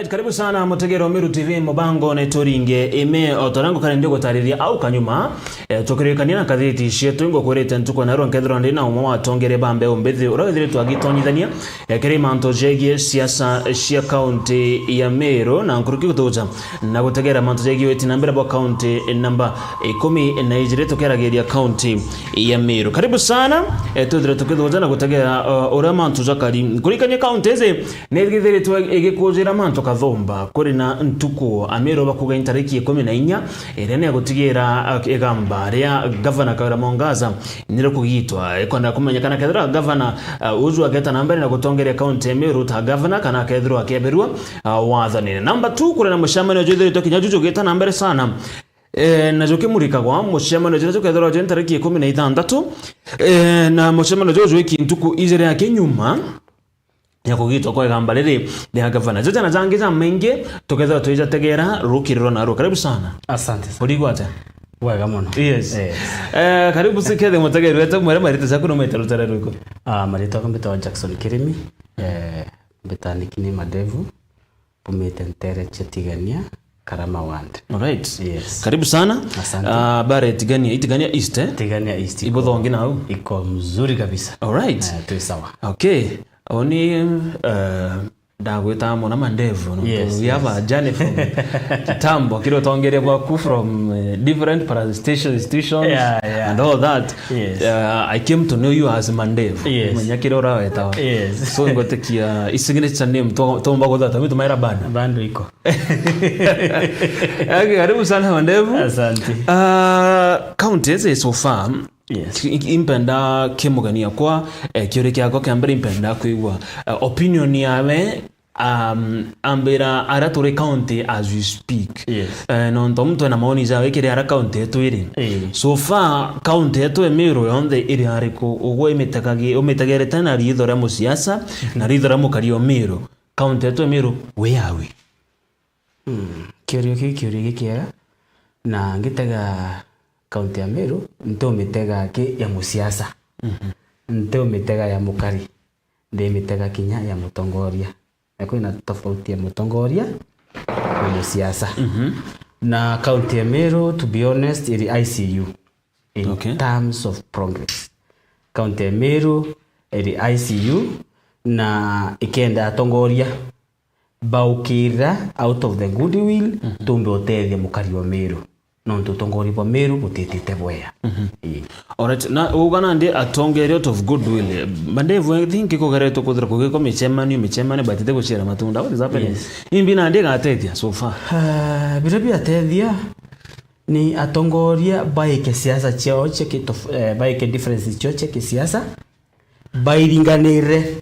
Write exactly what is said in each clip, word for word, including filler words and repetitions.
Karibu sana mutegero Meru T V, mubango ni turinge ime. O ta uria ngukare ndi gutariria au kanyuma, eh, tukiririkania na ngathiti cietu, ingukwirite ntuku ya narua nkethirwa ndi na umwe wa atongeria ba mbeu mbithi uria withiritwe agitonyithania, eh, kiri mantu jegie siasa cia kaunti ya Meru, na nkuruki guthuja na gutegera mantu jegie witi na mbere bwa kaunti namba ikumi na ijiri, tukiaragiria kaunti ya Meru. Karibu sana, eh, twithire tukithuja na gutegera, uh, uria mantu jakari. Nkuririkania kaunti iji nithithiritwe igikujira mantu kathumba. Kuri na ntuku Ameru bakuga ni ntariki ikumi na inya, iria ni ya gutigira, uh, igamba ria Gavana Kawira Mwangaza nirikugitwa. Ikwenda kumenyekana kethira gavana, uh, uju ageta na mbere na gutongeria kaunti ya Meru ta gavana kana akethirwa akieberua, uh, wathanine. Number two, kuri na mucemanio jwithiritwe kinya juju ugita na mbere sana. Eh, na jukimurikagwa mucemanio juria jukethirwa jwi ntariki ikumi na ithanthatu, eh, na mucemanio juju jwiki ntuku ijiri aki nyuma ya kugitwa kwa igamba riri ria gavana. Jaja na jangi jamaingi tukethirwa twijategera rukiri rwa narua. Karibu sana. Asante sana. Urigwa atia? Bwega mono. Yes. Eh. Eh, karibu sikethe mutegeri wetu, mwere marite jaku no mete rutere rwiku. Ah, marite jakwa mbitagwa Jackson Kirimi. Eh, mbitaniki ni Madevu. Mbumite ntere cia Tigania, Karama Ward. Alright. Yes. Karibu sana. Asante. Ah, bare Tigania, i Tigania East, eh? Tigania East iko, Ibuthongi nau? Iko mzuri kabisa. Alright. Eh, twi sawa. Okay. Oni, eh, ndagwita mwana Mandevu, no? Yes, we have a journey from kitambo, kiri utongeria bwaku from, eh, different para-, station, institutions, yeah, yeah, and all that. Yes. Uh, I came to know you as Mandevu. Yes. Menya kiri urawetawa. Yes. So, ngotekia i signature name, to-, tomba guthata, mi tumaira bana. Bado iko. Okay, karibu sana Mandevu. Asante. Uh, county iji so far, yes, ki-, ki-, impenda kimugeni akwa, eh, kiuri kiakwa kia mbere impenda kwigua, eh, opinion yawe, um, ambira aria turi county as we speak. Yes. Eh, nontu muntu ena maoni jawe kiri aria county yetu iri. Eh. So far, county yetu ya Meru yonthe iri ariku? Ugwe imitegagi-, umitegerete na ritho ria musiasa, mhm, na ritho ria mukari o Meru. County yetu ya Meru, where are we? Hmm, kiurio kiu kiurio gikiega, na ngitega county ya Meru, ntiumitega ki ya musiasa. Mhm. Ntiumitega ya mukari, ndimitega kinya ya mutongoria. Na kwina tofauti ya mutongoria na musiasa. Mhm. Na county ya Meru, to be honest, iri I C U in, okay, terms of progress. County ya Meru iri I C U na ikenda atongoria baukira out of the goodwill, mhm, tumbe utethia mukari wa Meru. Nontu utongoria bwa Meru butitite bwea. Mhm. Ii. Alright, na uga nandi atongeria out of goodwill. Mandevu, I think ikugeretwe kwithira kugikwa micemanio, micemanio, but itiguciara matunda. What is happening? Yes. Imbi nandi igatethia so far? Ah, biria biatethia ni atongoria baike siasa ciao cia kitof-, eh, baike differences ciao cia kisiasa, bairinganire,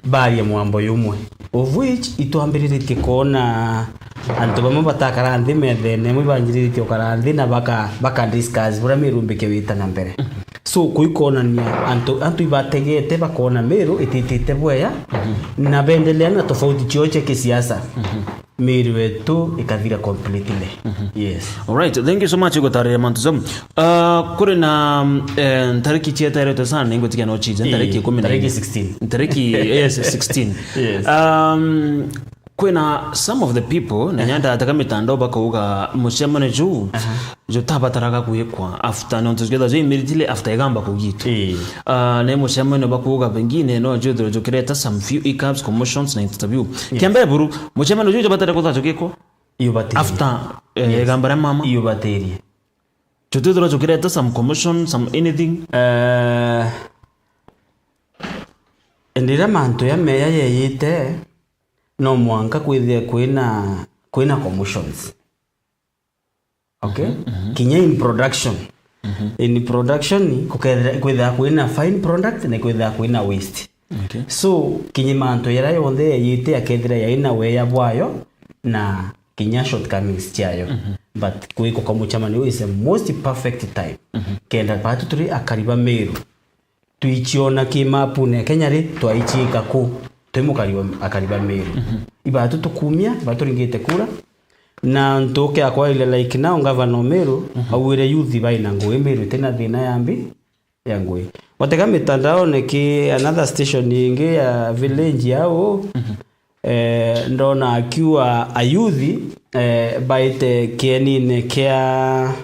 barie mwambo jumwe, of which itwambiriritie kwona antu bamwe batakara nthi methene imwe, ibanjiriritie ukara nthi na baka, baka discuss buria Meru mbike wita na mbere. So, kuu ikonania antu, antu ibategete bakona Meru ititite bwea, na bendelea na tofauti ciao cia kisiasa. Meru yetu ikathira completely. Mhm. Yes. Alright, thank you so much gutariria mantu jau. Uh, kuri na, mm, eh, ntariki cieteretwe sana, ningutikia no cije, ii, ntariki ikumi na inya. Ntariki sixteen. Ntariki, yes, sixteen. Yes. Um, kwina some of the people, na, aha, nyanda ataka mitandao bakauga mucemanio juu, aha, jutabataraga gwikwa after, nontu jukethirwa jwi immediately after igamba kugitwa. Ii. Ah, na mucemanio bakuuga pengine no juthirwe jukireta some few hiccups, commotions na interview. Yes. Kia mbere buru, mucemanio juju jubatare kuthirwa jugikwa? Iubatirie. After, eh, yes, igamba ria mama? Iubatirie. Jutithirwa jukireta some commotion, some anything? Eh, indi riria mantu ya meya yeyite, no mwanka kwithie kwina, kwina commotions. Okay? Mhm, mhm. Kinya in production. Mhm. In production, kukethira, kwithira kwina fine product na kwithira kwina waste. Okay. So, kinya mantu yara yonthe yeyite akethira yaina weya bwayo na kinya shortcomings ciayo. Mhm. But gwikwa kwa mucemanio is the most perfect time. Mhm. Kenda batu turi akari ba Meru. Twichiona ki mapune ya Kenya ri, twaichiika ku? Twi mukari wa, akari ba Meru. Mhm. Ibatu tukumia, ibatu turingite kura. Na ntuke akwa ile like now, Governor Meru, mhm, augire youth baina ngui, Meru itina thina ya mbi, ya ngui. Watega mitandaone ki another station ingi ya village yao, mhm, eh, ndona akiuga ayuthi, eh, baite kienine kia,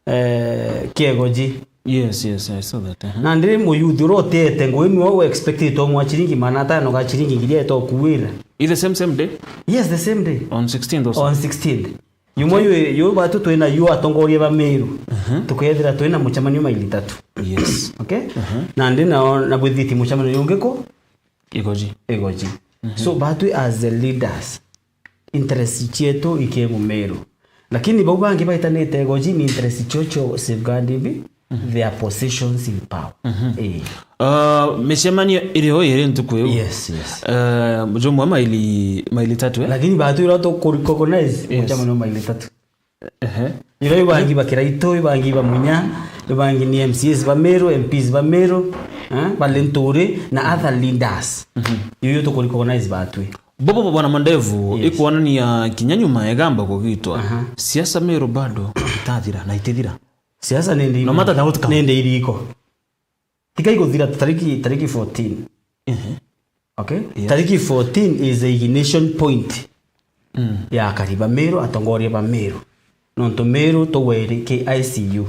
eh, kia Igoji. Yes, yes, I saw that, uh-huh. Na ndi muyuthi uria utiete ngugi nwe u expected to mwa chiringi magana atano ga chiringi ngiri aete ukuwira. Is the same, same day? Yes, the same day. On sixteenth or so? On sixteenth. Yumwe yu, yu batu twina yu atongoria ba Meru. Uh-huh. Tukethira twina mucemanio maili tatu. Yes. Okay? Uh-huh. Na ndi nao na bwithiti mucemanio ungi ku? Igoji. Igoji. Uh-huh. So batu as the leaders, interest cietu ikiengu Meru. Lakini bau bangi baitanite Igoji ni interest cio cio safeguarding bi-, their positions in power. Mhm. Eh. Uh, micemanio iri o iri ntuku iu. Yes, yes. Uh, jumwe maili, maili tatu, eh? Lakini batu ira tu recognize, yes, mucemanio maili tatu. Ehe. Ira ibangi ba Kiraitu, ibangi ba Munya, ibangi ni M C As ba Meru, M Ps ba Meru, eh, ba Linturi, na other leaders. Mhm. Iyo tu recognize batwi. Bobo bwana Mandevu, yes, ikwonania kinya nyuma egamba kugitwa. Aha. Siasa Meru bado itathira na itithira. Siasa nindi, no matter the outcome, nindi iriko. Tika iguthira tariki, tariki fourteen. Ehe. Okay? Yes. Tariki fourteen is the ignition point, mm, ya akari ba Meru, atongoria ba Meru. Nontu Meru tugweri ki I C U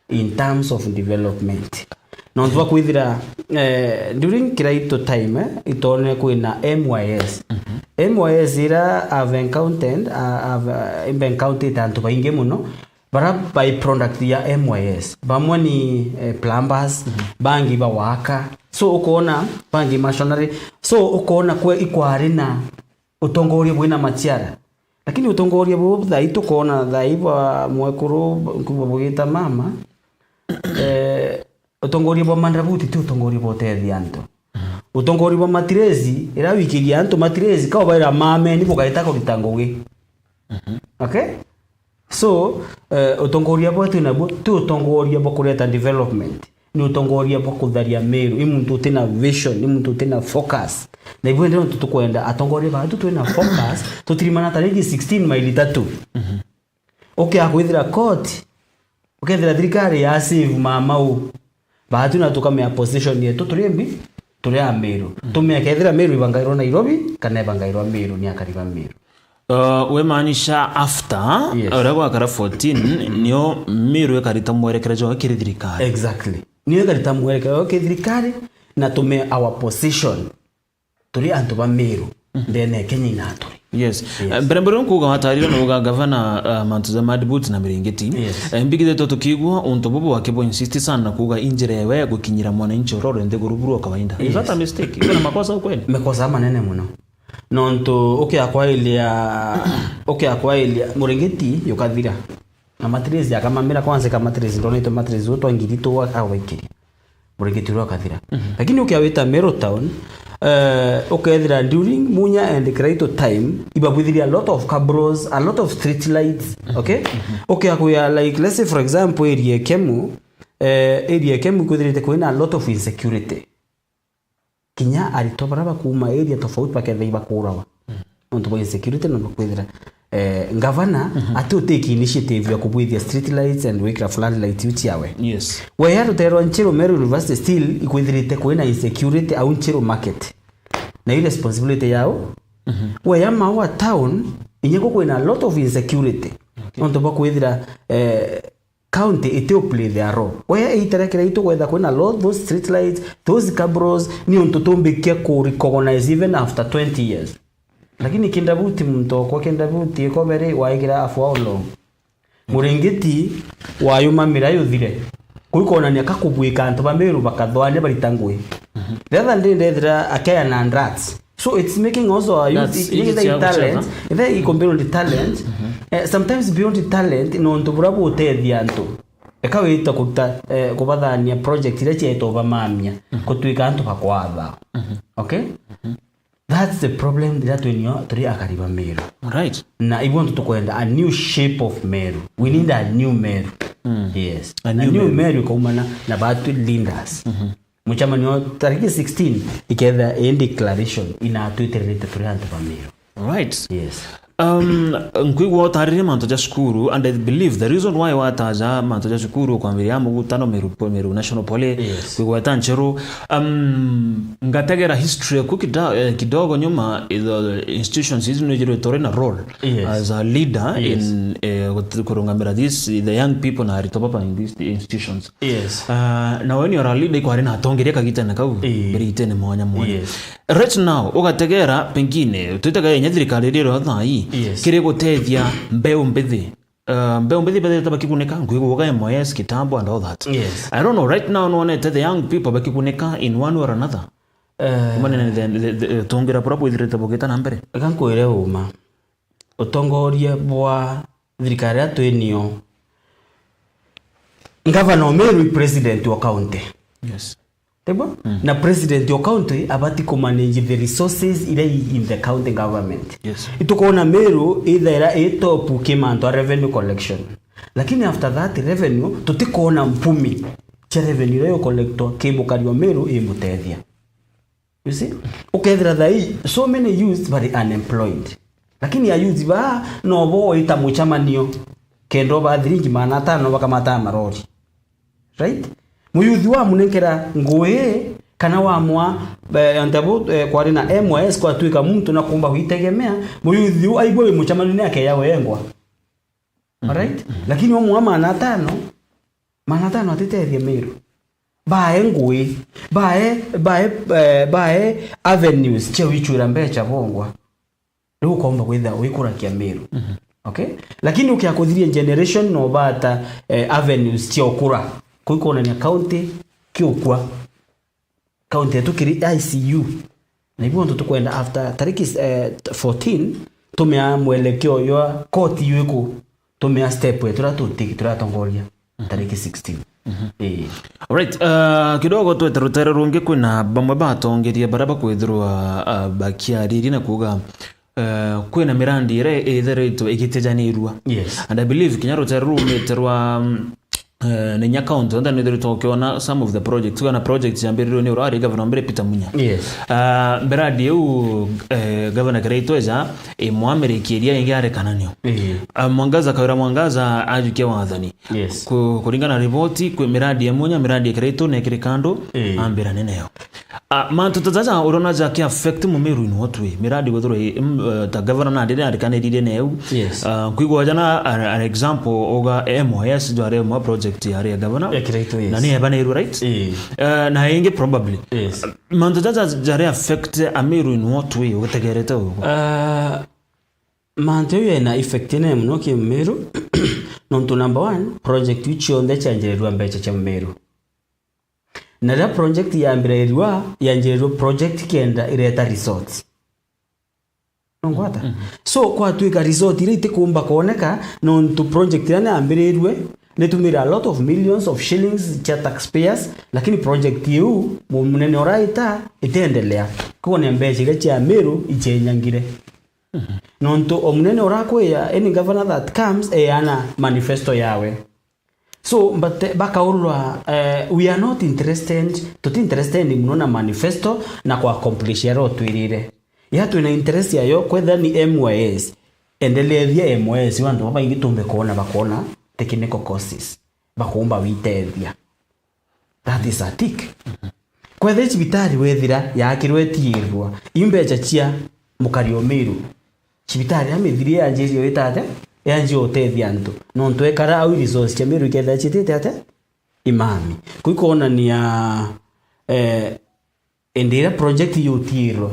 in terms of development. Nontu bwa kwithira, eh, during Kiraitu time, eh, itone kwina M Y S. Mhm. M Y S ira have encountered, uh, have, uh, imbe encountered antu baingi muno, bara by product ya M Y S. Bamwe ni, eh, plumbers, mhm, bangi bawaka. So, ukoona, bangi masonary. So, ukoona kwe ikwari na utongoria bwina machiara. Lakini utongoria bu thaa ii tukoona thaa ii bwa mwekuru, nkuuga bugita mama, eh, utongoria bwa mandrabuti ti utongoria bwa utethia antu. Utongoria bwa matiresi, ira wikiria antu matiresi, ka ubaira mameni bugaita kurita ngugi. Mhm. Okay? So, eh, utongoria bwa twina bu, ti utongoria bwa kureta development. Ni utongoria bwa kutharia Meru. I muntu utina vision, i muntu utina focus. Na ibu indi nontu tukwenda atongoria batu twina focus, tutirimana tariki sixteen maili tatu. Mhm. Ukia kwithira court, ukethira thirikari ya save mama u. Batu na tukamea position yetu turi mbi, turi a Meru. Mm. Tumea kethira Meru ibangairwa Nairobi, kana ibangairwa Meru ni akari ba Meru. Uh, we maanisha after, yes, uria gwakara fourteen, nio Meru ikarita mwerekera jwayo kiri thirikari. Exactly. Nio ikarita mwerekera jwayo kiri thirikari, na tumea our position. Turi antu ba Meru, mhm, ndene ya Kenya ina turi. Yes. Yes. Eh, mbere mbere nkuuga watarire na uga gavana, uh, mantu ja mad boots na miringiti. Yes. Eh, mbigithetwe tukigua untu bubu akibu insist sana na kuuga injira ewe ya gukinyira mwananchi urore nthiguru buru o kawaida. Is that a mistake? Iko na makosa ukweli? Makosa manene muno. Nontu ukia kwailia, ukia kwailia muringiti yukathira. Na matiresi akamamira kwanza, ka matiresi ndonete matiresi utwa ngiri tu akawaikiria. Muringiti uria ukathira. Mhm. Lakini ukia wita Meru town, eh, ukethira during Munya and Kiraitu time, ibabwithiria a lot of cabros, a lot of street lights, mhm, okay? Mhm. Ukia kuya, like, let's say for example, area Kemu, eh, area Kemu kwithirite kwina a lot of insecurity. Kinya aritwa bara bakuuma area tofauti bakethira ibakuurawa. Mm. Nontu bwa insecurity na bakwithira, eh, ngavana, mhm, ati utake initiative ya kubwithia street lights and wikira flood lights iu ciawe. Yes. Weya rutere rwa Nchiru Meru University still ikwithirite kwina insecurity au Nchiru market. Na i responsibility yao. Mhm. Weya Maua town, inya ku kwina a lot of insecurity. Okay. Nontu bwa kwithira, eh, county iti u play their role. Wea iterekera itu gwetha kwina lo-, those street lights, those cabros, ni untu tumbikia ku recognize even after twenty years. Lakini kindabuti muntu okwa kindabuti ikobere waikira for how long? Muringiti wayumamira yuthire. Kuu ikonania ka kubwika antu ba Meru bakathwania barita ngui. Mhm. The other day ndethira Akea na Ndats. So it's making also a youth, that's i-, easy ithe to i talent, ithe iko beyond talent. Mhm. Eh, sometimes beyond talent, nontu bura butethia antu. Eka wita kuruta, eh, kubathania project iria cietwo bamamia, mhm, kutuika antu bakwatha. Mhm. Okay? Mhm. That's the problem that when you turi akari ba Meru. Right. Na ibu ntu tukwenda a new shape of Meru. We need a new Meru. Mm. Yes. A new Meru ikaumana na batu leaders. Mhm. Mucemanio tariki sixteen iketha i declaration inatwitiririte turi antu ba Meru. Right. Yes. Um, nkwigua utaririe mantu ja cukuru, and I believe the reason why wataja mantu ja cukuru kwambiria mugutano Meru, Meru National Poly, Yes. kwigweta ncheru. Um, ngategera history ku kida-, eh, kidogo nyuma, eh, the institutions ici nijirwitwe na role Yes. as a leader Yes. in, eh, gut-, kurungamira this, the young people na aritwa baba in these institutions. Yes. Uh, na when you are a leader, ikwari na atongeria kagitene kau, Ii. mbere itene mwanya mwanya. Yes. Right now, ugategera pengine, twitega inya thirikari iria iriho thaa ii, Yes. kiri gutethia mbeu mbithi. Uh, mbeu mbithi bethirite bakigunika, nkwigua uga M Y S, kitambo and all that. Yes. I don't know, right now, nwonete the young people bakigunika in one way or another? Eh. Kumania na the, the, the, tungira bura bwithirite bugita na mbere. Reka nkwire uma. Utongoria bwa thirikari iria twinio, ngavana o Meru i president o county. Yes. Tebo? Mm. Na president o county abati kumanage the resources iria i in the county government. Yes. Itukwona Meru ithaira i top ki mantu a revenue collection. Lakini after that revenue, tutikuona mpumi cia revenue iria iucollectwa ki mukari o Meru imutethia. You see? Ukethira thaa ii, so many youths bari unemployed. Lakini a youth baa, no bo wita mucemanio, kenda ba thiringi magana atano bakamataa marori. Right? Muyuthi wamunenkera ngui, kana wamwa, eh, antabu, eh, kwari na M Y S kwatuika muntu na kumba gwitegemea, muyuthi u aigua wi mucemanio ni akeya wengwa. Alright? Mhm. Lakini omwa magana atano, magana atano atitethia Meru. Bae ngui, bae, bae, eh, bae avenues cia wichwira mbecha bongwa. Riu ukomba kwithira wikurakia Meru. Mhm. Okay? Lakini ukia kuthiria generation no bata, eh, avenues cia ukura. Kuikonania county kiukwa. County yetu kiri I C U. Na ibu antu tukwenda after tariki, eh, fourteen, tumea mwelekeo ywa koti ywiku, tumea step yetu ira tuti-, turatongoria tariki sixteen. Mhm. Eh. Alright, uh, kidogo twete rutere rungi, kwina bamwe batongeria baria bakwithirwa, uh, bakiariria na kuuga, uh, kwina mirandi iria ithiritwe igitijanirua. Yes. And I believe kinya rutere rumite rwa, um, Eh, ni nya county yonthe nithiritwe ukiona some of the projects, kana projects yambiririrwe ni urari governor mbere Peter Munya. Yes. Ah, miradi iu, eh, governor Kiraitu eja, imwamirikiria ingi ari kananio. Ii. Ah, Mwangaza, Kawira Mwangaza ajukia wathani. Yes. Ku-, kuringana na riboti, kwi miradi ya Munya, miradi ya Kiraitu nekiri kando, Ii. ambira ni nayo. Ah, mantu ta jaja urona jaki affect Mumiru in what way? Miradi wethirwa i, im, eh, ta governor nandi ni arikanirire neu. Yes. Ah, nkwigua jana an, an example uga M Y S jwari mwa project yari ya governor. Ya Kiraitu, yes. Na ni ebanirwe, right? Ii. Eh, na ingi probably. Yes. Mantu jaja jari affect Amiru in what way? Utegerete uguo. Ah, mantu yena effect nene muno ki Mumiru. Nontu number one, project iu cionthe cianjirirwa mbecha cia Mumiru. Na riria project yambiririrwa, yanjirirwe project kenda ireta results. Nungwata? Mhm. So, kwatuika result iria itikumba kwoneka, nontu project iria niambirirwe, nitumire a lot of millions of shillings cia taxpayers, lakini project iu, mu-, munene uraita, itendelea. Koguo ni mbecha iria cia Miru ichenyangire. Mhm. Nontu o munene urakwia, any governor that comes, eana manifesto yawe. So, but, eh, bakaurwa, eh, we are not interested, tuti interested muno na manifesto na ku accomplish aria utwirire. Ya twina interest yayo, kwethira ni M Y S, endelethia M Y S, antu babaingi tumbe kwona, bakona technical courses, bakumba witethia. That is a tick. Kwethira cibitari wethira yaakirwe itiirwa, i mbecha cia mukari o Miru. Cibitari ya mithiri yanjirie gwita atia? Yanjie gutethia antu. Nontu ekara au resource cia Miru ikethira ciitite atia? Imami. Kuu ikwonania, eh, indi iria project yutiirwe,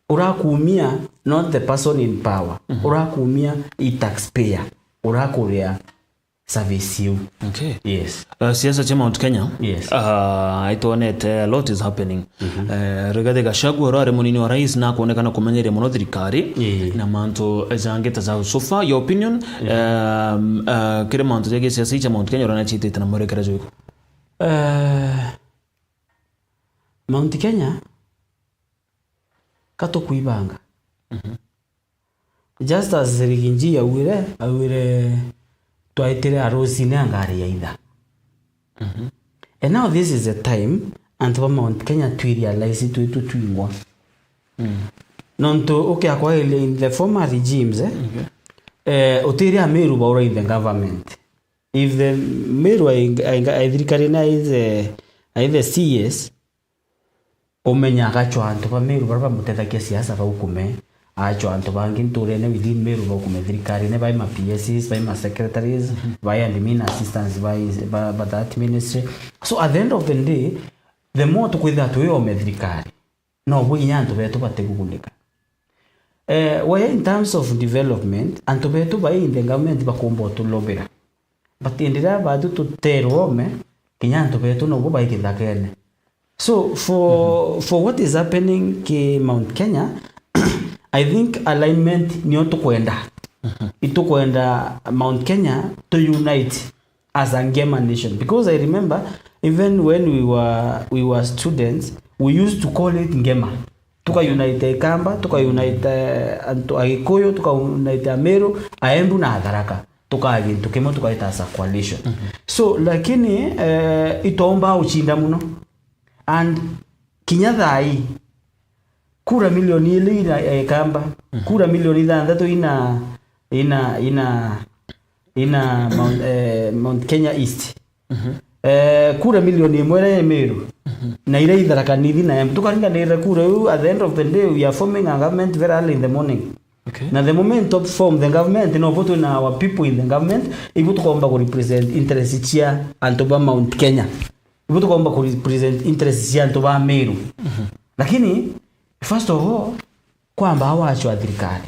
urakumia not the person in power. Mhm. Urakumia i taxpayer. Urakuria service iu. Okay. Yes. Uh, siasa cia Mount Kenya. Yes. Uh, itwonete a lot is happening. Mhm. Uh, Rigathi Gachagua, uria ari munini wa rais, na akwonekana kumenyeria muno thirikari. Ii. Na mantu jangi ta jau. So far, your opinion, um, uh, kiri mantu ja gisiasa cia Mount Kenya, urona ciitite na mwerekera juriku? Uh, Mount Kenya, ka tukwibanga. Mhm. Just as Riggy G augire, augire, "Twaitire arusine a ngari ya itha." Mhm. And now this is the time antu ba Mount Kenya twi realize twitu twingwa. Mm. Nontu ukiakwa in the former regimes, eh, Okay. eh, utiria Meru baura in the government. If the Meru ai, ai, ai thirikari-ini, ai the, ai the C S, umenya agacwa antu ba Meru baria bamutethagia siasa baukume, acwa antu bangi nturene within Meru baukume thirikari-ini, bai ma P S Cs, bai ma secretaries, bai admin assistants, bai ba, ba that ministry. So at the end of the day, the more tukwithira twi ome thirikari, nobu kinya antu betu batigugunika. Eh, we in terms of development, antu betu bai in the government bakumba utulobera. But indi riria batu tuterwa ome, kinya antu betu nobu bai githakene. So for, for what is happening ki Mount Kenya, I think alignment nio tukwenda. Itukwenda Mount Kenya to unite as a Ngema nation, because I remember even when we were, we were students, we used to call it Ngema. Tuka unite Ikamba, tuka unite, eh, antu Agikuyu, tuka unite Ameru, Aembu na Atharaka, tukaa gintu kimwe, tukaita as a coalition. So lakini, eh, itoomba ucinda muno, and kinya thaa ii kura milioni ili ina, eh, Ikamba, kura milioni ithanthatu ina, ina, ina, ina Mount, eh, Mount Kenya East. Eh, kura milioni imwe iria i Meru, na iria i Tharaka Nithi na Embu. Tukaringanirira kura iu, at the end of the day, we are forming a government very early in the morning. Okay. Na the moment to form the government, nobo twina our people in the government, ibo tukomba ku represent interest cia antu ba Mount Kenya. Ibo tukomba ku represent interest cia antu ba Meru. Lakini, first of all, kwamba wachwa thirikari.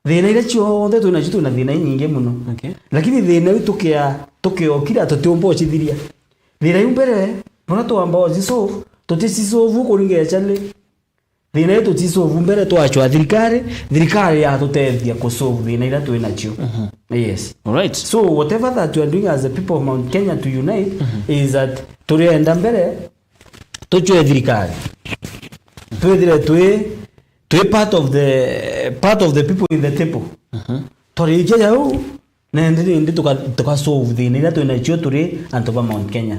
Thina iria cionthe twina cio, twina thina inyingi muno. Okay. Lakini thina iu tukia, tukiokira tutiumba ucithiria. Thina iu mbere, bora twamba ucisolve, tuticisolve kuringa echale. Thina iu tutisolve mbere twachwa thirikari, thirikari yatutethia kusolve thina iria twina cio. Yes. All right. So whatever that we are doing as the people of Mount Kenya to unite is that turienda mbere tuchwe thirikari. Twithire twi, twi part of the, part of the people in the table. Twarikia jau, na indi, indi tuka, tuka solve thina iria twina cio turi antu ba Mount Kenya.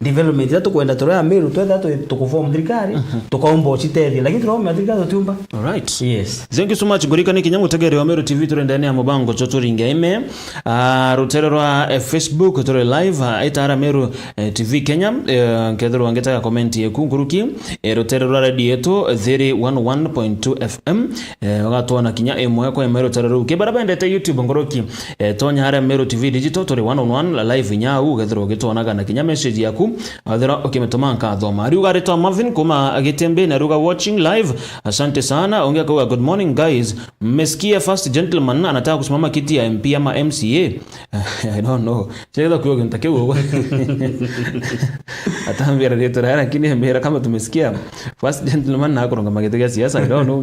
Development iria tukwenda turi Ameru, twetha twi, tukuform thirikari, tukaumba ucitethia. Lakini turaumia thirikari tutiumba. All right. Yes. Thank you so much. Ngurikanie kinya mutegeri wa Meru T V turi ndani ya mubango jo turinge ime. Ah, rutere rwa, eh, Facebook turi live, ah, itara Meru, eh, T V Kenya. Eh, nkethirwa ngitega comment yeku nkuruki. Eh, rutere rwa radio yetu thiri one one point two F M. Eh, ugatwona kinya imwe kwa imwe rutere ruu. Kibara bendete YouTube nkuruki. Eh, tonya haria Meru T V Digital turi one on one live inya au, ukethirwa ugitwonaga na kinya message yaku. Athira ukimituma nkathoma. Ariuga aritwa Marvin kuma Gitembe na ariuga watching live. Asante sana. Ungi akauga, "Good morning, guys. Mmesikia first gentleman anataka kusimama kiti ya M P ama M C A?" I don't know. Cheza kuyo kintu kiu. Atambira ritu raya, lakini mbira kama tumesikia first gentleman na kurunga magiti ya siasa. I don't know.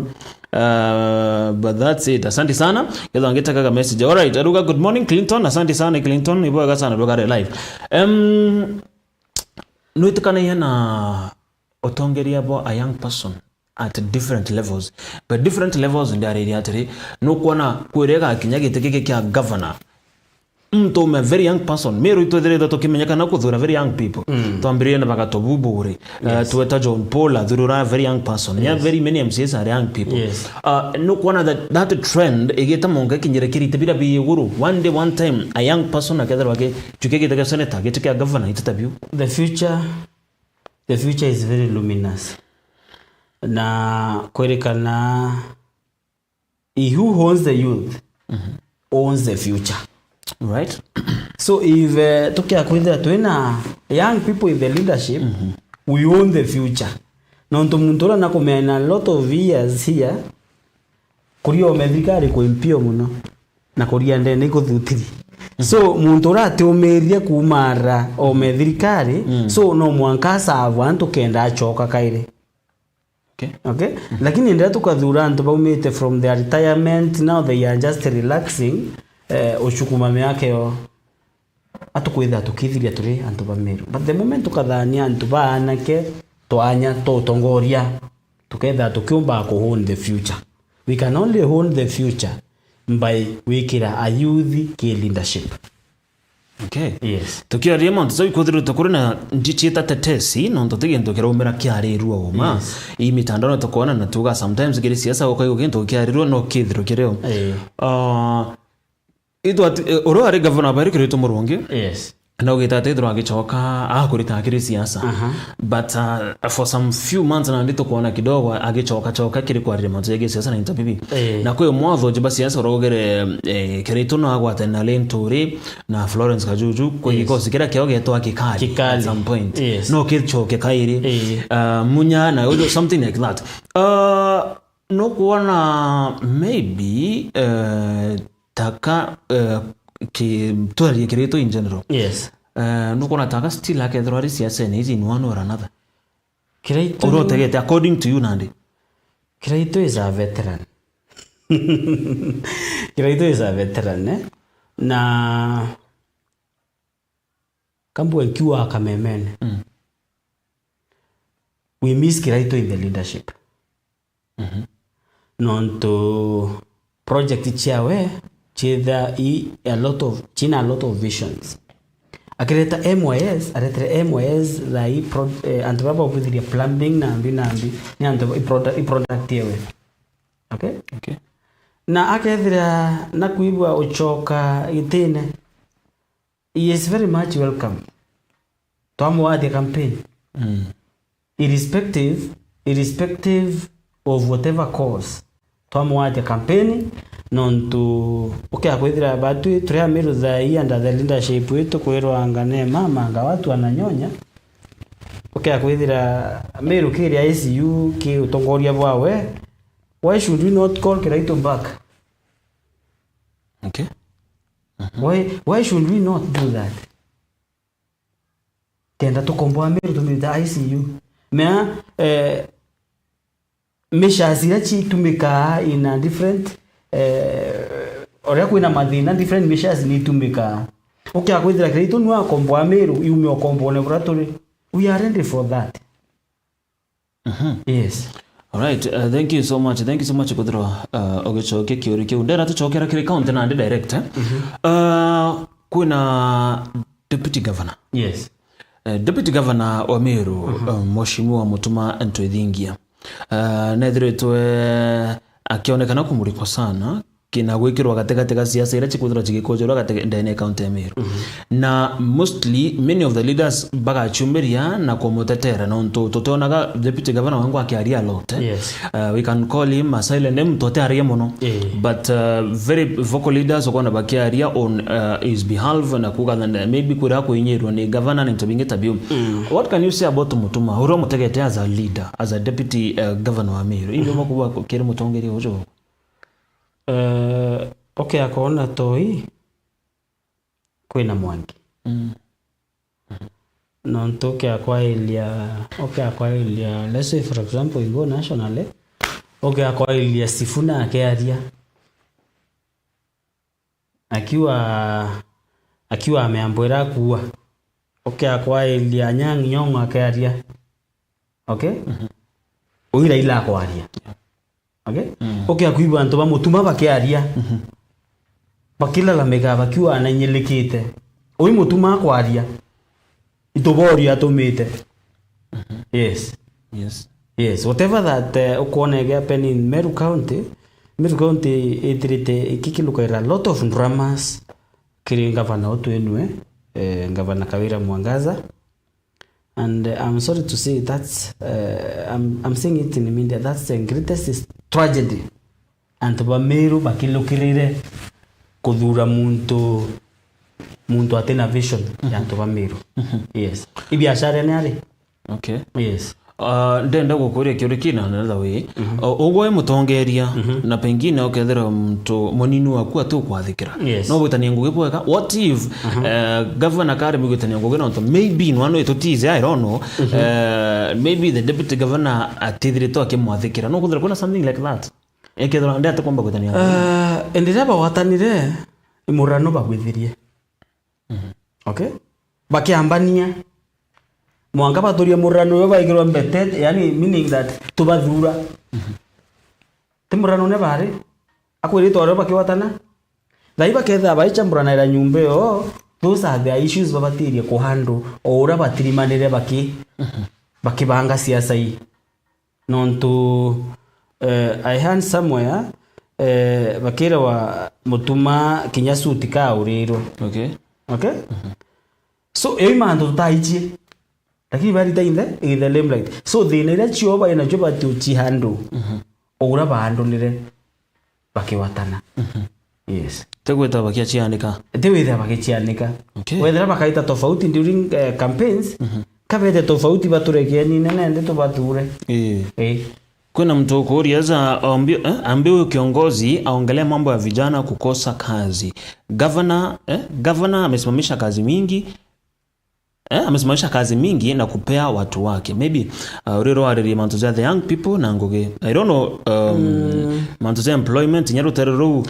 Uh, but that's it. Asante sana. Ketha ngitakaga message. All right. Ariuga, "Good morning, Clinton." Asante sana, Clinton. Ibwega sana, rugare live. Um, Nwitikanagia na utongeria bwa a young person at different levels. But different levels ndiariria atiri, nukwona kwira igakinya giti giki kia governor, muntu ume a very young person. Meru itwithiritwe tukimenyekana kuthura very young people. Twambiririe na Bagatobu Bure, uh, tweta John Paul athurura a very young person. Yeah, very many M C As are young people. Yes. Uh, nukwona that, that trend igita monka ikinyire kirite bira bi iguru. One day, one time, a young person akethirwa aki, chuke giti kia senator, giti kia governor, ititabiu. The future, the future is very luminous. Na kwirikana, he who owns the youth owns the future. Right? So if, eh, tukia kwithira twina young people in the leadership, we own the future. Nontu muntu uria nakumenya in a lot of years here, kuria ome thirikari kwi mpio muno, na kuria ndene ikuthutiri. So muntu uria atiumirie kuumara ome thirikari, so no mwanka asavu antu kenda acoka kairi. Okay. Okay? Lakini ndiria tukathura antu baumite from their retirement, now they are just relaxing, eh, ucukuma miaka yo. Atukwitha tukithiria turi antu ba Meru. But the moment tukathania antu ba anake, twanya, tutongoria, tuketha tukiumba ku own the future. We can only own the future by wikira a youth ki leadership. Okay. Yes. Tukiaria mantu jau ikwithirite kuri na nchichiita tetesi, nontu ti gintu kiraumira kiarirua uma. Yes. Ii mitandao tukwona na tuga sometimes kiri siasa ukaigua gintu kiarirua no kithirwe kirio. Eh. Ah, itwa ati, eh, uria ari gavana wa Bairi Kiraitu Murungi, Yes. na ugita ati ithirwa agicoka akurita kiri siasa. Aha. But uh, for some few months nandi tukwona kidogo agicoka coka kiri kwariria mantu jegii siasa na into bibi. Eh. Na kwi mwatho jiba siasa uraugire, eh, Kiraitu no agwatane na Linturi na Florence Kajuju kwi Yes. gikosi kiria kiao getwa Kikali Kikali. At some point. Yes. No kicoke kairi. Eh. Uh, Munya na uju something like that. Uh, no kuona maybe uh, taka uh, ki twarie Kiraitu in general. Yes. Uh, no kuona taka still akethirwa ari siasene iji in one or another. Kiraitu Uria utegete according to you nandi. Kiraitu is a veteran. Kiraitu is a veteran, eh? Na kambua nkiuga kamemene. Mm. We miss Kiraitu in the leadership. Mhm. Nontu project ciawe ciitha i a lot of, cina a lot of visions. Akireta M Y S, aretere M Y S thaa ii pro-, eh, antu baba bakwithiria plumbing na mbi na mbi, ni antu i product, i product yewe. Okay? Okay. Na akethira na kwigua ucoka gitine, he is very much welcome. Twamwathia campaign. Mm. Irrespective, irrespective of whatever cause, twamwathia campaign, nontu ukea kwithira batwi turi Amiru thaa ii under the leadership itu kwirwa ngane mama nga watu ananyonya. Ukea kwithira Amiru kiri I C U ki utongoria bwawe, why should we not call Kiraitu back? Okay. Why, why should we not do that? Kenda tukomboa Amiru tumirute I C U. Mea, eh, measures iria citumikaa in a different, eh, uria kwina mathina, different measures ni itumikaa. Ukea kwithira Kiraitu nwa akomboa Amiru, iume ukombone buria turi. We are ready for that. Mhm. Yes. Alright, uh, thank you so much. Thank you so much kuthirwa uh, ugicokia kiuri kiu. Ndera tucokera kiri county nandi direct, eh? Uh, kwina deputy governor. Yes. Uh, deputy governor wa Meru, uh, Mheshimiwa Mutuma Ntwithingia. Uh, nethiritwe akionekana kumurikwa sana kina gwikirwa gatigati ga siasa iria cikwithirwa cigikujurwa gati-, ndene ya county ya Meru. Na mostly many of the leaders bagachumiria na kumutetera, nontu tutionaga deputy governor wangu akiaria a lot, eh? Yes. Uh, we can call him a silent, ni muntu utiaria muno. Eh. But uh, very vocal leaders ukona bakiaria on uh, his behalf na kuga that maybe kuria kuinyirwa ni governor na into bingi ta biu. What can you say about Mutuma? Uria umutegete as a leader, as a deputy uh, governor wa Meru? Indo makuwa kiri mutongeria uju. Eh, ukea kwona toi kwina mwangi. Mm. Nontu ukea kwairia, ukea kwairia, let's say for example, you go nationally, ukea kwairia Sifuna akiaria. Akiwa, akiwa ameambwira kuua. Ukea kwairia Anyang' Nyong'o akiaria. Okay? Uyu Raila akwaria. Okay? Ukea kwigua antu ba Mutuma bakiaria. Bakilalamika bakiuga ananyilikite. Uyu Mutuma akwaria. Ituborio atumite. Yes. Yes. Yes, whatever that uh, ukwona igi happen in Meru County, Meru County itirite ikikilukaira a lot of dramas kiri ngavana utwenue, eh, ngavana Kawira Mwangaza. And uh, I'm sorry to say that's, uh, I'm, I'm saying it in media, that's the greatest tragedy. Antu ba Meru bakilukirire kuthura muntu, muntu atina vision ya antu ba Meru. Yes. Ibiashara ni ari? Okay. Yes. Uh, ndenda gukuria kiuri kina another way. Uh, ugwe mutongeria na pengine ukethira muntu munini waku atukwathikira. Yes. No gwitania ngugi bwega. What if uh, governor karemwe gwitania ngugi nontu maybe nwa no itutize, I don't know. Uh, maybe the deputy governor atithirite akimwathikira. No kwithira kuna something like that. Ekethira ndi atikwamba gwitania ngugi. Uh, indi riria bagwatanire, imurano bagwithirie. Okay? Bakiambania. Mwanka baturie murano uyo baigirwe mbete, yani meaning that tubathura. Ti murano ne bari. Akwiritwe ario bakiwatana. Thai baketha baicha muranaira nyumba iyo, Those are the issues babatirie kuhandle o uria batirimanire baki-, bakibanga siasa ii. Nontu, eh, I heard somewhere, eh, bakirawa Mutuma kinya suit kaurirwe. Okay. Okay? So, ii mantu tutaichie. Lakini bari ta in the, in the limelight. So, thina iria cio bai nacio bati uchihandle. O uria bahandlire bakigwatana. Yes. Ti gwita bagiacianika. Ti witha bagichianika. Okay. Wethira bakaita tofauti during, eh, campaigns, kabete tofauti baturekeni nene ndi tubathure. Ii. Eh. Kwina mtu ukuuria, aza ambi-, eh, ambiwe kiongozi aongelee mambo ya vijana kukosa kazi. Governor, eh, governor amesimamisha kazi mingi, eh, amesimamisha kazi mingi na kupea watu wake. Maybe, uh, uriro waririe mantu ja the young people na ngugi. I don't know, um, mantu ja employment, inya rutere ruu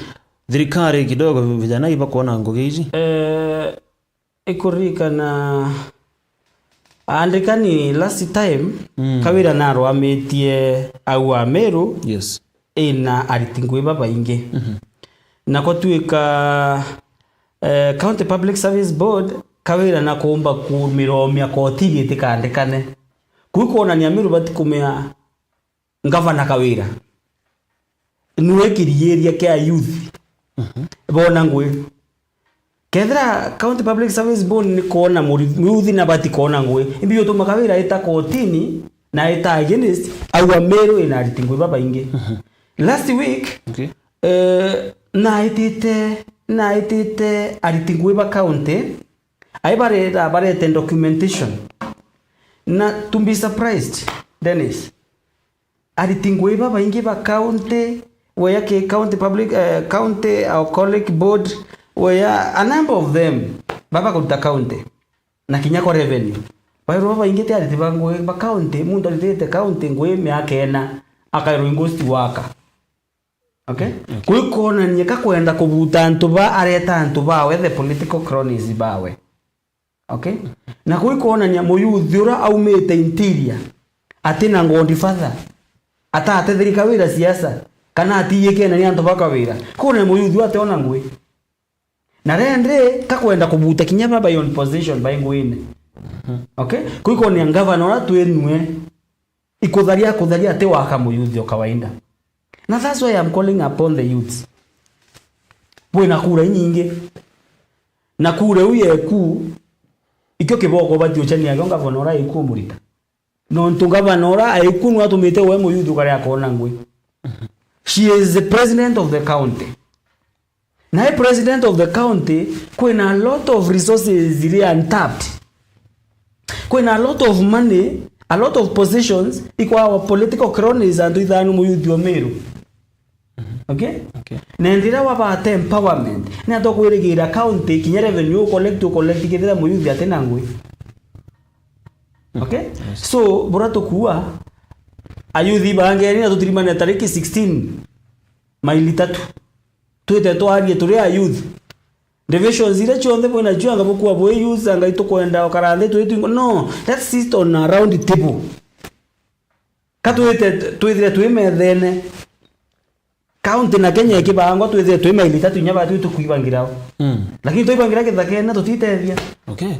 thirikari kidogo vijana ibakuona ngugi ici. Eh, ikuririkana andikani last time, Kawira narwamitie au a Meru. Yes. Ina ariti ngui babaingi. Na kwatuika, eh, County Public Service Board, Kawira na kuumba kumiromia kotini itikandikane. Kuu kwonania Meru batikumea ngavana Kawira. Nwe kirigiria kia youth. Bona ngui. Kethira County Public Service Board ni kwona muri-, muyuthi na bati kwona ngui, imbi gutuma Kawira aita kotini na aita against au a Meru ina ariti ngui babaingi. Last week, Okay. eh, naitite, naitite ariti ngui ba county, ai bareta, barete documentation. Na to be surprised, Dennis, ariti ngui babaingi ba county, where ki county public, eh, county alcoholic board, where a number of them baba kuruta county na kinya kwa revenue. Bairwo babaingi ti ariti ba ngui ba county, muntu aritite county ngui miaka ena, akairwo ghost worker. Okay? Okay. Kwi kwonania ka kwenda kubuta antu ba areta antu bawe, the political cronies bawe. Okay? Na kwi kwonania muyuthi uria aumite interior, atina godfather, atatethirika wira siasa, kana atiyikene ni antu ba Kawira. Kwonania muyuthi uria ationa ngui. Na rende ka kwenda kubuta kinya baba in position by nguine. Okay? Kwi kwonania ngavana uria twinue, ikutharia, kutharia ati waka muyuthi o kawaida. Na that's why I'm calling upon the youths. Bwina kura inyingi. Na kura iu yeku, ikio kiboko ubati uchania kio ngavana uria aiku umurita. Nontu ngavana uria aiku nwe atumite we muyuthi ukare akona ngui. She is the president of the county. Nae president of the county, kwina a lot of resources iria untapped. Kwina a lot of money, a lot of positions, ikwa our political cronies, antu ithano muyuthi o Meru. Okay? Okay. Na ndira wabate empowerment, ni ato kwirigira county, kinya revenue u collect, u collect kethira muyuthi atina ngui. Okay? Yes. So, bura tukua, ayuthi bangeni na tutirimane tariki sixteen, maili tatu. Twite twarie turi a youth. Divisions iria cionthe bwina cio anga bukua bwi youth, anga itukwenda ukara nthi twi twingo. No, let's sit on a round table. Ka twite, twithire twi methene. County na Kenya ikibangwa, twithire twi maili tatu inya ba twi tukwibangira o. Mm. Lakini twibangira kithakene tutitethia. Okay.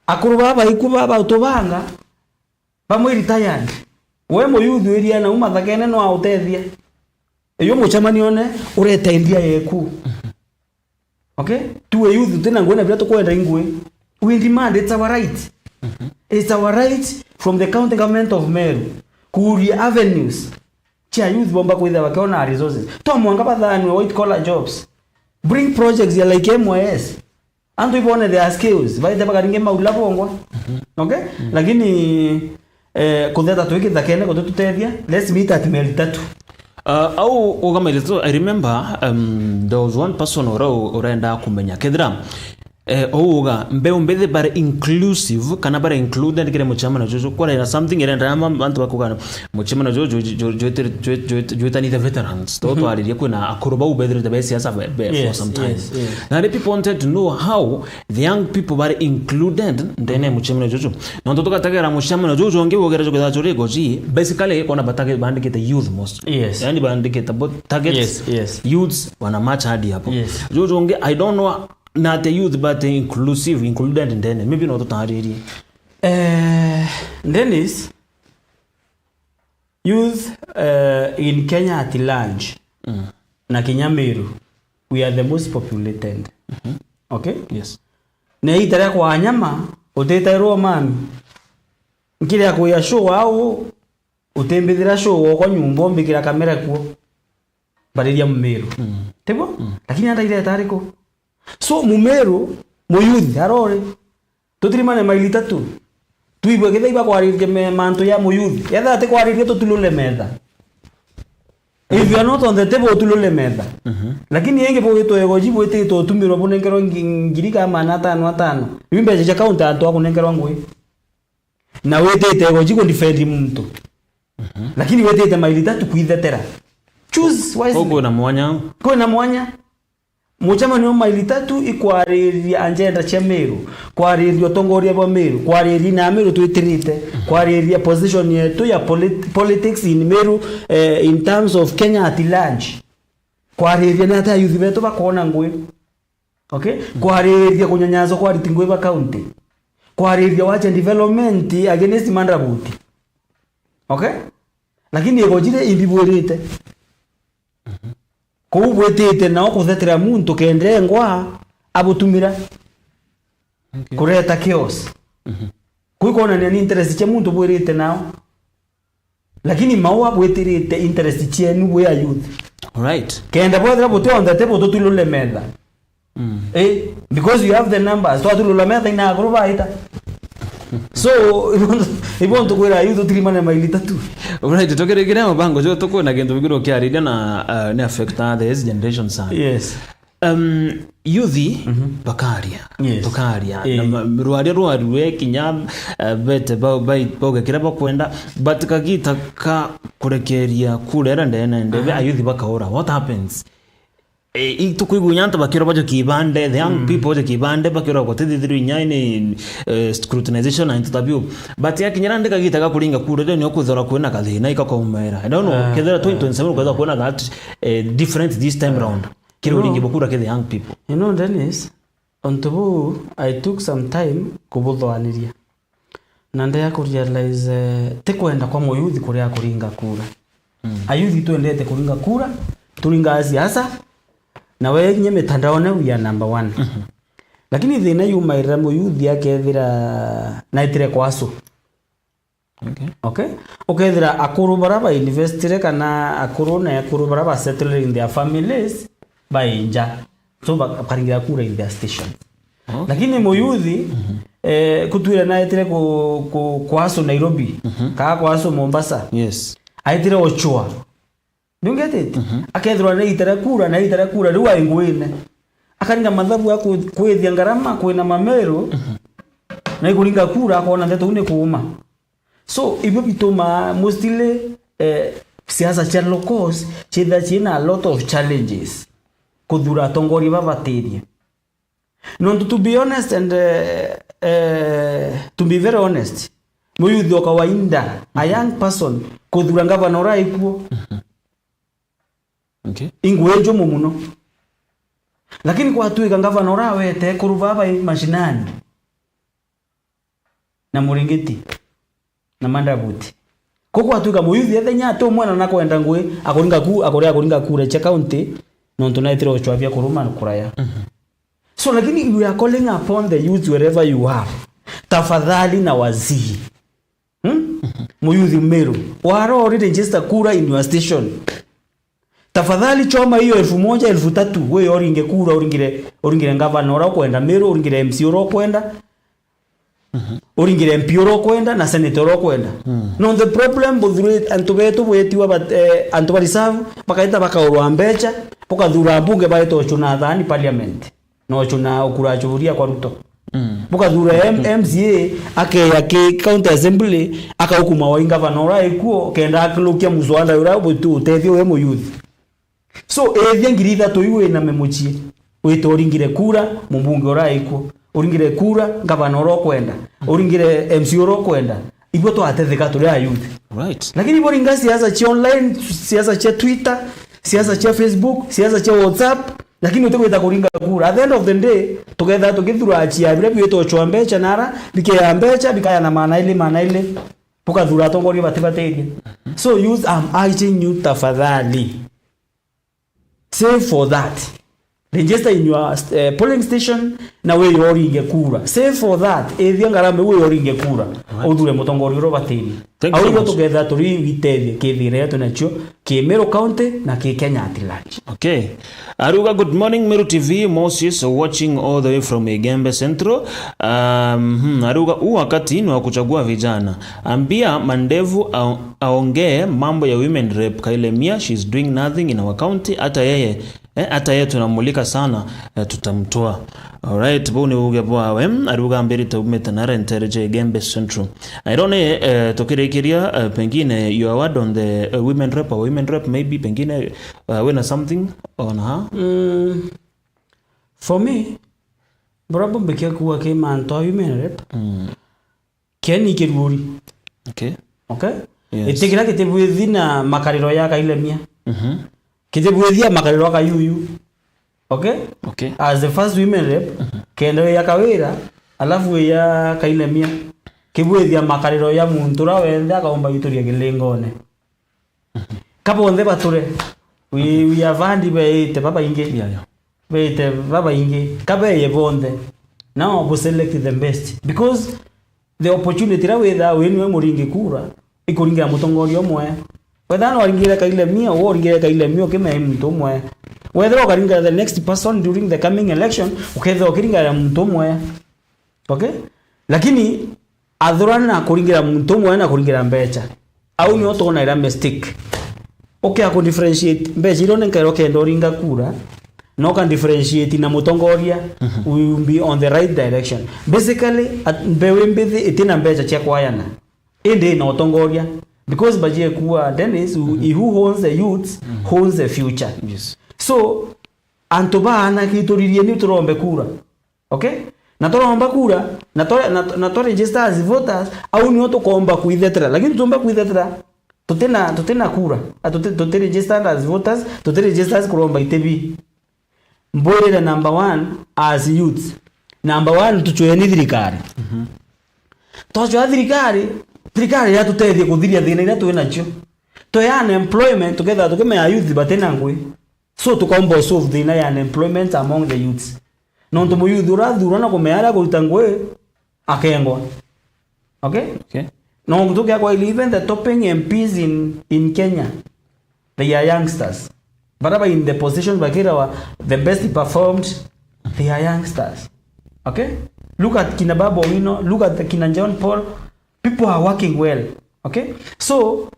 Akuru baba iku baba utubanga, bamwe retired. We muyuthi wiria na uma thakene no autethia. Iyo mucemanione urete ndia yeku. Okay? Tuwe youth, tina ngui na biria tukwenda ingui. We demand, it's our right. It's our right from the county government of Meru kuuria avenues cia youth bomba kwithira bakiona resources. To mwanga bathanwe white collar jobs. Bring projects ya like M Y S. Antu ibone their skills, baite bakaringe maula bongwa. Okay? Lakini, eh, kutheta twi kithakene, kutu tutethia, let's meet at meli tatu. Uh, au ugamaire tu, I remember, um, there was one person ura u-, urenda kumenya. Kethira, eh, ouga, mbeu mbithi bari inclusive, kana bari included kiri mucemano juju. Kwari na something irenda ama antu bakugana mucemano juju ju-, ju-, jwitiri-, jwi-, jwi-, jwitanite veterans. To twaririe kwina akuru bau bethirite be siasa be, be for some time. Yes, yes. Na the people wanted to know how the young people bari included ndene ya mucemano juju. Nontu tugategera mucemano juju ungi ugera juketha juri goji, basically, kona batage-, bandikite youth most. Yes. Yani bandikite bo-, target Yes, yes. youths wana match hadi hapo. Yes. Juju ungi, I don't know Na atia youth but inclusive, included ndene? Maybe no tutaririe. Eh, Dennis, youth, eh, in Kenya at large, mm, na kinya Meru, we are the most populated. Mhm. Okay? Yes. Na iita ria kwa nyama, utitairwo mami. Nkiria kuya show au, utimbithira show okwa nyumba, umbikira kamera kuo. Mbariria Mumiru. Mm. Tibo? Mm. Lakini andaireta ariku? So, Mumiru, muyuthi, arori. Tutirimane maili tatu. Tuigwe kethira ibakwariria me-, mantu ya muyuthi. Etha ati kwariria tutulule metha. If you are not on the table, utulule metha. Mhm. Lakini ingi bwitwe egoji bwititwe utumirwa bunenkerwa ngi-, ngiri kama maana atano atano. Iu mbeca cia kaunti antu akunenkerwa ngui. Na witite egoji ku defend muntu. Mhm. Lakini witite maili tatu kwithetera. Choose wisely. Kwina mwanya. Kwina mwanya. Mucemanio maili tatu ikwariria agenda cia Meru, kwariria utongoria bwa Meru, kwariria na Meru twitirite, kwariria position yetu ya polit-, politics in Meru, eh, in terms of Kenya at large. Kwariria ni atia youth betu bakona ngui. Okay? Kwariria kunyanyaso kwa ariti ngui ba county. Kwariria wacha development against mandrabuti. Okay? Lakini igojire imbi bwirite. Kuu bwitite nao kuthetera muntu kenda engwa abutumira. Okay. Kureta chaos. Mhm. Kuu kwonania ni interest cia muntu bwirite nao. Lakini maua bwitirite interest cienu bwi a youth. Alright. Kenda bwethira buti on the table tutulule metha. Mm. Eh, because you have the numbers. Twatulula metha ina akuru baita. So, ibo ntu-, ibo ntukwira youth tutirimane maili tatu. Alright, tukirikire mubango jo tukwina kintu bigiro kiariria na, uh, ni affect the generation sana. Yes. Um, youth, mhm, bakaria, yes, tukaria. Eh. Na ma-, rwaria rwarue kinya, uh, bete ba-, ba-, bauge kiria bakwenda, but kagita ka kurekeria kura iria ndene ndebe, aha, ayuthi bakaura. What happens? Eh, i-, tukwigua inya antu bakiura bajo kibande, the young, mm, people bajo kibande, bakiura gutithithirwa inya ni, eh, scrutinization na into tabio. But yakinyira ndi kagita ga kuringa kura, then ukwithira kwina kathina ikakaumaira. I don't know, ah, kethira twenty twenty-seven ukwithira kwina that, eh, different this time round. Kiri uringi bukura ki the young people. You know, Dennis, untu buu, I took some time kubuthwaniria. Na ndea kurealize, eh, ti kwenda kwa muyuthi kuria kuringa kura. Mm. Ayuthi twendete kuringa kura, turingaa siasa, na we kinya mitandaone we are number one. Mhm. Lakini thina yumairira muyuthi akethira naitire kwasu. Okay. Okay? Ukethira akuru bara ba investire kana akuru na akuru bara ba settle in their families, bainja. So, ba-, bakaringira kura in their station. Okay. Lakini muyuthi, mhm, eh, kutwire naetire ku-, ku-, kwasu Nairobi, mhm, kaa kwasu Mombasa. Yes. Aitire ochwa. Ndungetete? Mhm. Akethirwa naitire kura, naitire kura, riu aingwine. Akaringa mathabu ya ku-, kwithia ngarama, kwina mameru, mhm, na ikuringa kura, akona ndeto iu ni kuuma. So, ibio bitumaa mostly, eh, siasa cia locals ciithira ciina a lot of challenges kuthura atongoria babatirie. Nontu, to be honest and, eh, eh, to be very honest, muyuthi o kawaida, a young person, kuthura ngavana uria aikuo, okay, ingui njumu muno. Lakini kwatuika ngavana uria awete ekuru baba i mashinani, na muringiti na mandrabuti. Ko kwatuika muyuthi ethenya ati umwe na nakwenda ngui, akuringa ku-, akuria akuringa kura cia county, nontu naitire uchwavia kuruma kuraya. Mhm. So, lakini we are calling upon the youth wherever you are. Tafadhali na wazii. Hmm? Mhm. Muyuthi Meru. Wara uri register kura in your station. Tafadhali choma hiyo elfu moja, elfu tatu, we uringe kura, uringire, uringire ngavana uria ukwenda Meru, uringire M C A uria ukwenda, mhm, uringire M P uria ukwenda, na senator uria ukwenda. Mm. No, the problem, buthuri-, antu betu bwetiwa bat-, eh, antu ba reserve, bakaita bakaurwa mbecha, bukathura mbunge baita uchuna thani parliament. Nochuna ukurachuria kwa Ruto. Mm. Bukathura M-, M C A, akeya ki county assembly, akaukuma wa ingavana uria ikuo, kenda akilukia muswada uria butu utethio we muyuthi. So, ethia ngiri ithatu iu wina me mucii. Wite uringire kura, mubunge uria ikuo. Uringire kura, ngavana uria ukwenda. Uringire M C A uria ukwenda. Ibo twatetheka turi ayuthi. Right. Lakini bo ringa siasa cia online, siasa cia Twitter, siasa cia Facebook, siasa cia WhatsApp, Lakini utigwita kuringa kura. At the end of the day, tugetha tukithura achia biria biwitwa uchwa mbecha nara, bikeya mbecha, bikaya na maana ili, maana ili. Bukathura atongoria bati batethia. So youth, I'm urging you, tafadhali. Save for that. Register in your uh, polling station na we yoringe kura. Save for that. Ethia ngarama we yoringe kura. Right. Uthure mutongoria uria ubatiri. Thank you so much. Au ndio tugetha turi witethia kithire yetu nacio ki Meru County na ki Kenya at large. Okay. Aruga, "Good morning, Meru T V, Moses watching all the way from Igembe Central." Um, hmm, aruga, "Huu wakati ni wa kuchagua vijana. Ambia Mandevu ao- aongee mambo ya women rep. Kailemia, she's doing nothing in our county. Hata yeye, eh, hata yeye tunamulika sana, eh, tutamtoa." Alright, bau ni uge bwawe. Aruga, "Ambirite umite nara ntereje Igembe Central." Irone, eh, tukirikiria, eh, pengine your word on the, eh, women rep, our women rep, maybe pengine, eh, wina something on her? Mm, for me, bora bombe kia kuwa ke mantu a women rep. Mm. Kieni kiruuri. Okay. Okay? Yes. Itigira kitibwithi na makariro ya Kailemia. Mhm. Kitibwithia makariro ya Kayuyu. Okay? Okay. As the first women rep, mhm, kenda ya Kawira, alafu ya Kailemia. Kibwithia makariro ya muntu uria wenthe akaumba gituria kilingone. Mhm. Ka bonthe bature. We, we have had beite babaingi. Yeah, yeah. Beite babaingi. Ka beye bonthe. Now we select the best. Because the opportunity iria withaa wi niwe muringi kura, ikuringira mutongoria umwe. Wethira no aringire Kailemia, uga uringire Kailemia ukimea muntu umwe. Wethira ukaringira the next person during the coming election, ukethira ukiringira muntu umwe. Okay? Lakini athurana kuringira muntu umwe na kuringira mbecha. Au nio tuona ira mistake. Ukia ku differentiate mbecha iria unenkairwo kenda uringa kura, na uka differentiate na mutongoria, mhm, will be on the right direction. Basically, at- mbeu mbithi itina mbecha cia kwayana. Indi ina utongoria. Because bajie kuwa, Dennis, who, mhm, he who owns the youths, mhm, owns the future. Yes. So, antu baana kituririe ni turombe kura. Okay? Na turomba kura, na to, na, na to register as voters, au nio tukomba kwithetera. Lakini tutomba kwithetera, tutina, tutina kura. A, tuti, tuti registered as voters, tuti registered as kuromba itibi. Mbwirire number one, as youths. Number one, tuchweni thirikari. Mhm. Twachwa thirikari, thirikari yatutethia kuthiria thina iria twi nacio. Twi unemployment, tukethira tukimea youth batina ngui. So, tukomba solve thina ya unemployment among the youths. Nontu muyouth urathurwa na kumea aria kuruta ngui, akengwa. Okay? Okay. No, tukia kwa even the topping M Ps in, in Kenya, they are youngsters. Bara ba in the position bakirawa the best performed, they are youngsters. Okay? Look at kina Babu Owino, look at the kina John Paul. People are working well. Okay? So,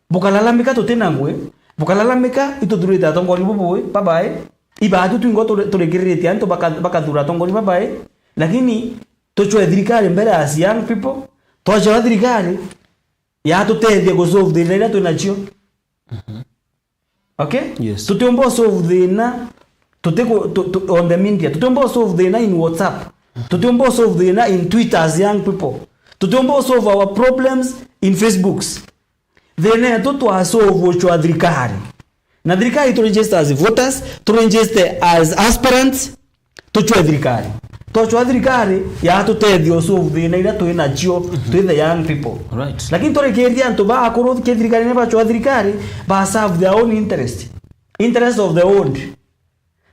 bukalalamika tutina ngui, bukalalamika ituthurite atongoria bubui, babai, ibatu twingo turi-, turikiriritie antu baka-, bakathura atongoria babai, lakini tuchwe thirikari mbere as young people, twachwa thirikari yatutethia ku solve thina iria twinacio. Mhm. Okay? Yes. Tutiumba solve thina, tutiku-, tu-, tu-, on the media. Tutiumba solve thina in WhatsApp. Tutiumba solve thina in Twitter as young people. Tutiumba solve our problems in Facebooks. Thina yetu twa solve uchwa thirikari. Na thirikari tu register as voters, tu register as aspirants, tuchwe thirikari. Twachwa thirikari, yatutethia usolve thina iria twi nacio, mhm, twi the young people. Right. Lakini turikiria antu ba akuru ki thirikari ni bachwa thirikari, ba serve their own interest. Interest of the old.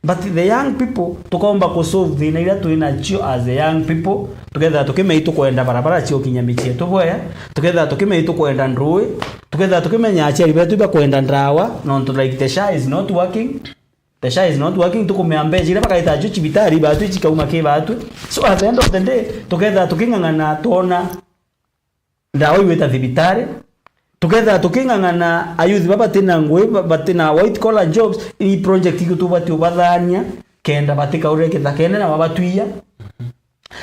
But the young people, tukomba ku solve thina iria twi nacio as the young people, tukethira tukimenya itukwenda barabara cia ukinya micii yetu bwea, tukethira tukimenya itukwenda ndui, tukethira tukimenya aciari betu ibakwenda ndawa, nontu, like, the SHA is not working, the SHA is not working, tukumea mbeca iria bagaita acio cibitari, batu icikauma ki batu. So at the end of the day, tukethira tuking'ang'ana twona ndawa igwita thibitari, tukethira tuking'ang'ana ayouth ba batina ngui, ba-, batina white collar jobs, i project igu tubati ubathania, kenda batikaurire kithakene na wabatwia.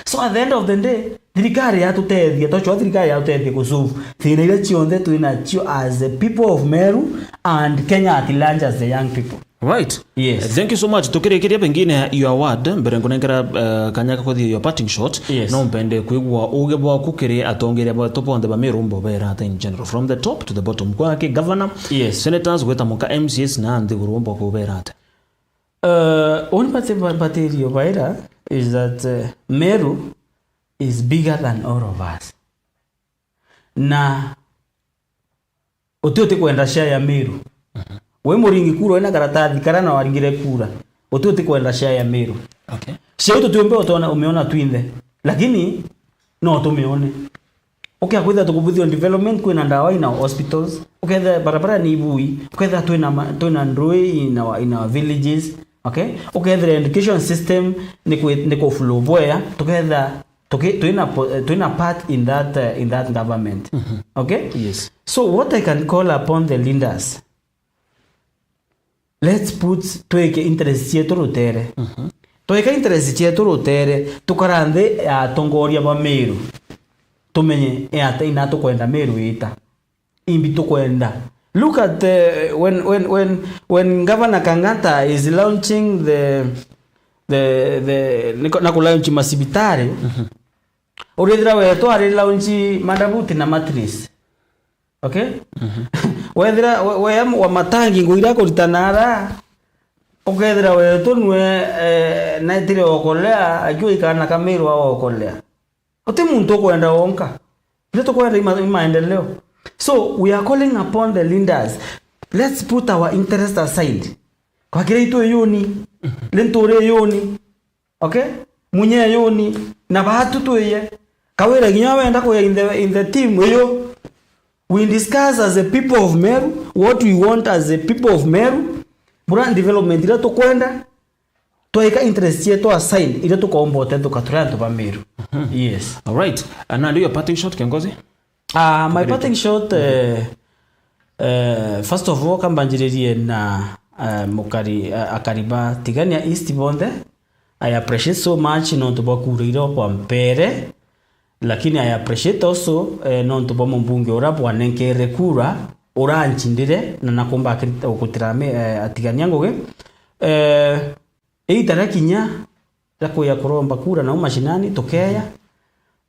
So at the end of the day, thirikari yatutethia, twachwa thirikari yatutethia ku solve thina iria cionthe twi nacio as the people of Meru and Kenya at large as the young people. Right. Yes. Thank you so much. Tukirikiria pengine your word, mbere nkunengera, eh, kanya ka kuthia your parting shot. Yes. No mpende kwigua uge bwaku kiri atongeria betu bonthe ba Meru, mbobera ata in general, from the top to the bottom, kwa ki governor, yes, senators, gwita muka M C As na nthiguru, mbokubera ata? Uh, uni bati-, ba-, batirio baira is that, uh, Meru is bigger than all of us. Na uti utikwenda share ya Meru. Mhm. Wi Muringi kura wina karatathi karia na waringire kura. Uti utikwenda share ya Meru. Okay. Share tutiumbe utona umeona twinthe. Lakini no tumione. Ukia kwithira tukubuthio development, kwina ndawa in our hospitals. Ukethira barabara ni ibui. Ukethira twina ma-, twina ndui in our, in our villages. Okay? Ukethira education system ni kwi-, ni ku flow bwea. Tukethira tuki-, twina po-, eh, twina part in that, eh, in that government. Mhm. Okay? Yes. So what I can call upon the leaders, let's put, twike interest cietu rutere. Mhm. Twika interest cietu rutere, tukara nthi ya atongoria ba Meru. Tumenye, eh, ata ina tukwenda Meru ita. Imbi tukwenda. Look at, eh, when, when, when, when Governor Kang'ata is launching the, the, the, niko-, na ku launch macibitari. Mhm. Urithira wetu ari launch madabuti na mattress. Okay? Mhm. Wethira we, we wa matangi nguira kuritana ara, ukethira wetu nwe, eh, naitire okolea, akiwa ikana kamirwa okolea. Uti muntu ukwenda wonka. Ndio tukwenda ima-, imaendeleo. So we are calling upon the leaders. Let's put our interest aside. Kwa kira itu yuni, mhm, ni nturi yuni. Okay? Munye yuni, na batu tuye. Kawira ginya wenda kuya in the, in the team iyo. We discuss as the people of Meru, what we want as the people of Meru. Bura development ira tukwenda, twaika interest cietu aside, ira tukombote tukaturia antu ba Meru. Mhm. Yes. All right. And now do your parting shot, kiongozi. Ah, my parting shot, eh, eh, first of all, kambanjiririe na, eh, mukari, eh, akari ba Tigania East bonthe. I appreciate so much nontu bwa kura iria bwampere, lakini I appreciate also, eh, nontu bwa mumbunge uria bwanenkere kura, uranchindire, na nakumba akirita-, gukutira mi-, eh, atigania ngugi. Eh, iita ria kinya ria kuya kuromba kura nau mashinani, tukeya,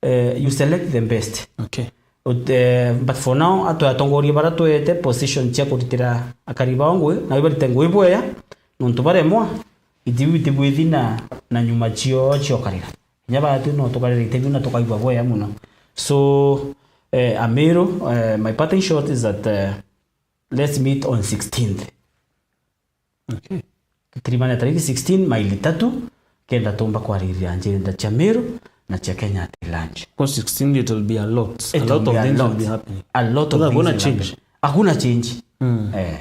eh, you select the best. Okay. Ut-, eh, but for now, atwe atongoria bara twete position cia kuritira akari bao ngugi, na ibarite ngugi bweya, nontu baremwa, itibu itibwithi na, na nyuma cio ciokarira. Kinya batwi no tukarira itibu na tukaigua bweya muno. So, eh, Amiru, eh, my parting shot is that, eh, let's meet on sixteenth. Okay. Tukirimania tariki sixteen, maili tatu, kenda tumba kwaririria njenda cia Meru na cia Kenya at large. Kwa sixteen it will be a lot. A lot of things will be happening. A lot of things will happen. Hakuna change. Hakuna change. Mm. Eh.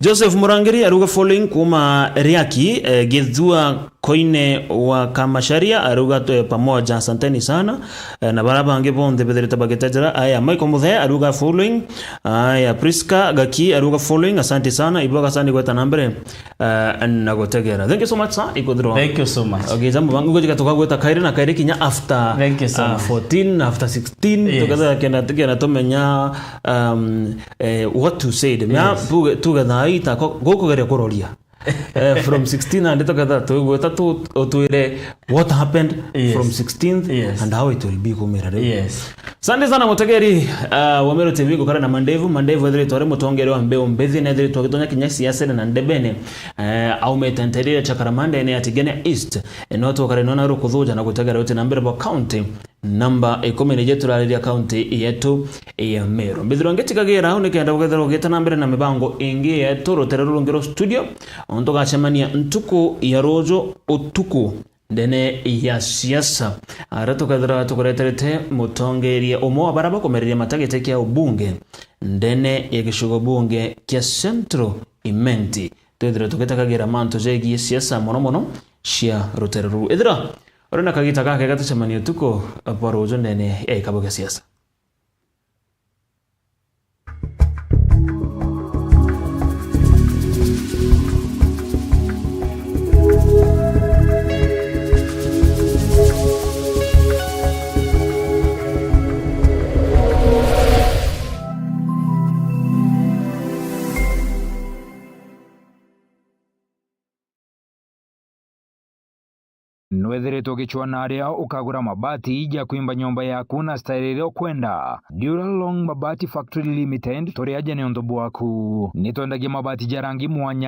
Joseph Murangiri aruga following kuma Riaki, eh, Githua Koine wa Kamasharia aruga, eh, pamoja, asanteni sana. Eh, na bara bangi bonthe betherite bagitajira. Aya, Michael Muthee aruga following. Aya, Prisca Gaki aruga following, asante sana. Ibwaga sana igweta na mbere, eh, na gutegera. Thank you so much, sir. Ikuthirwa. Thank you so much. Okay, jambo bangu gujika tukagweta kairi na kairi kinya after, thank you so much, uh, fourteen, after sixteen, yes, tukethira kenda, kenda tumenya, um, eh, what to say. Mea, yes, tuge, tuge thaa ii ta ko-, gukugeria kuroria. Eh, from sixteen and tuketha twigweta tu utwire what happened, yes, from sixteenth, yes, and how it will be kumira riu. Yes. Asante sana mutegeri, uh, wa Meru T V gukara na Mandevu. Mandevu ethiritwe ari mutongeri wa mbeu mbithi, na ethiritwe agitonya kinya siasene na ndebene. Eh, aumite nterire cha Karamandene ya Tigania East. Eh, no twakare nona rukuthuja na gutegera uti na mbere bwa county namba ikumi nije turariria kaunti yetu ya Meru. Mbithirwa ngitigagira au nikenda gukethirwa ugita na mbere na mibango ingi yetu rutere rurungi rwa studio, untu tugacemania ntuku ya ruju utuku ndene ya siasa, aria tukethirwa tukureterete mutongeria umwe wa bara bakumeriria mata giti kia ubunge ndene ya gicigo bunge kia Central Imenti. Twithirwe tugitagagira mantu jegie siasa mono mono cia rutere ruru. Ithira uri na kagita gakega tucemanie utuku bwa ruju ndene ya ikabo gia siasa. Nwethiritwe ugicwaa na aria ukagura mabati ja kwimba nyomba yaku na style iria ukwenda? Dura Long Mabati Factory Limited turi aja niuntu bwaku. Nitwendagia mabati ja rangi mwanya,